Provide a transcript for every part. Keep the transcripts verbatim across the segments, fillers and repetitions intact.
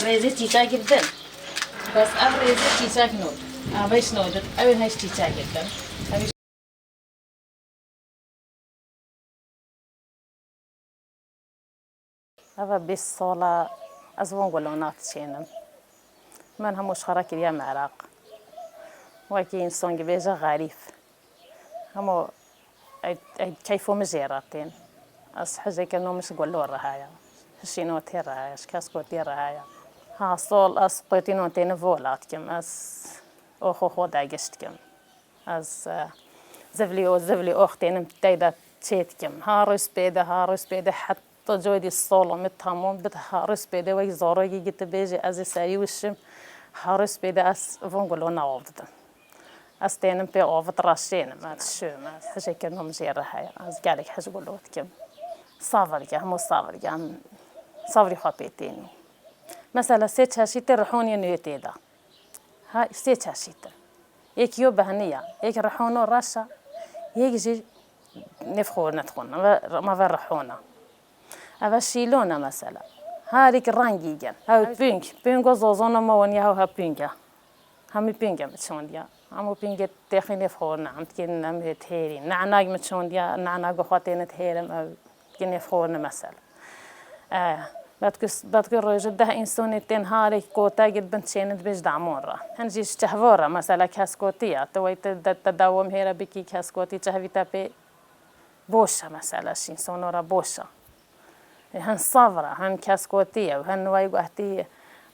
Rêzê çîçek girdin. Bes ev rêzê çîçek nod. Ev hiç nodit. Ew hiç çîçek girdin. Ev Eva bîst sala ez von gulona diçênim. Min hemû ji xwe re kiriye meraq. Wekî însan dibêje xerîf. Hemû ey, ey keyfo min jê re tên. Ez hijêkirino min ji gulo re heye. Ji şînotê re heye, ji keskotî re heye. Ha sol ez qotînon tênim vola dikim. Ez oxo xwe dagiş dikim. Ez, e, zivlî û zivlî ox tênim teyda çê dikim. Ha rûspê de, ha rûspê de heta coydî solo min tamam bit. Ha rûspê de wek zorogî giti bêjî ez ê serî wişim. Ha rûspê de ez von gulo nav didim. Ez tênim pê ovit raşênim, ez şûm, ez hijêkirino min jê re heye. Ez gelek hij gulo dikim. Sabir ke, hemû sabir ke, em sabrî xwe pê tênî. Mesela sê çeşîtê rihonê nû tê de. Ha, sê çeşît in. Yek yo behnî ya, yek rihono reş a, yek jî nêv xwe nedixwin, me ve, me ve rihon e. Ev e şîlon e mesela. Harî ki rengî gen. Hew pûng, pûngo zozona me weniya hew he pûng e. Hemî pûnge min çandiya. Hemû pûngê têxî nêv xwe ne, em dikên em hê tihêrîn. Ne'nak min çandiya, ne'nago xwe têne tihêrim, ew Ki nêvxorine mesela. E, belkî, belkî roje deh însonê tên harê kota gid bin çêne dibê ji damon re. Hin jî ji çehvo re, mesela keskotî ya. Tu wey te de, te dawam hêre bikî keskotî çehvî te pê boş e mesela, şînsono re boş e. E, hin sav re, hin keskotî ye, hin wey guhtî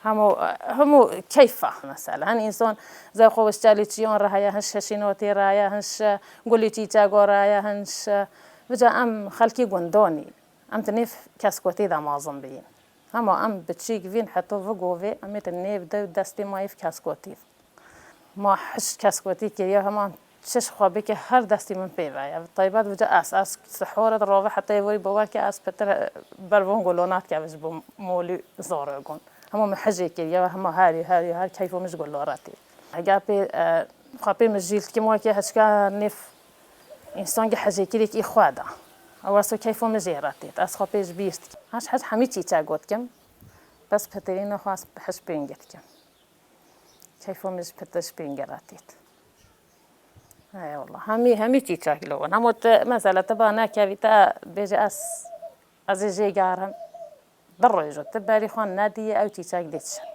hemû, hemû keyf e mesela. Hin înson zewq û wişçalî çiyon re heye, hin şeşînotî re heye, hin şe gulî çîçego re heye, hin şe Vêca em xelkî gundonî, em di nêv keskotî de mezin bîn. Hema em biçîk vîn heto vigovê, em ê di nêv de destê ma yê keskotî. Ma hiş keskotî kiriye, hema çi ji xwe bike her destî min pê ve ye. Taybet vêca ez, ez sihore di rove heta êvorî bawer ke ez pitir ber von gulonat ke ji bo molî zor gon. Hema min hijê kiriye, hema herî, herî, her keyfo min ji gulo re tê. Hega pê, e, xwe pê min jîl dikim weke hişka nêv Însan gi hejêkirêk î xwe da. Ew ez û keyfo min jê re têt. Ez xwe pê ji bîr dikim. Hej hej hemî çîçek got kim. Bes pitirîna xwe ez hej pêngê dikim. Keyfo min ji pitir ji pêngê re têt. Eyvallah. Hemî, hemî çîçek li wan. Hemû tu, mesela, tu ba nekevî, te bêje ez, ez ê jê gerim. Di roj û tu berî xwe nediyê ew çîçek dê çin.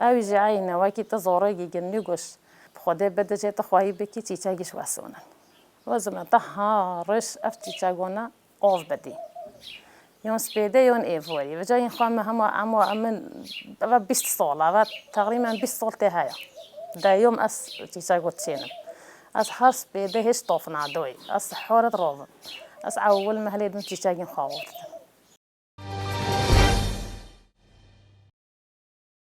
Ew jî eyne wekî tu zorê gîgirnî goş. Bi Xwedê bide jê tu xweyî bikî çîçek jî wesonin. Wezime te ha roj ev çîçegona ov bidî. Yon spêde yon êvorî. Vêca yên xwe me hema emo em min eve bîst sal, eve teqrîben bîst sal tê heye. Deyom ez çîçego çênim. Ez her spêde hêj tof nadoyî. Ez sihore dirovim. Ez ewil mehlê din çîçegên xwe ov didim.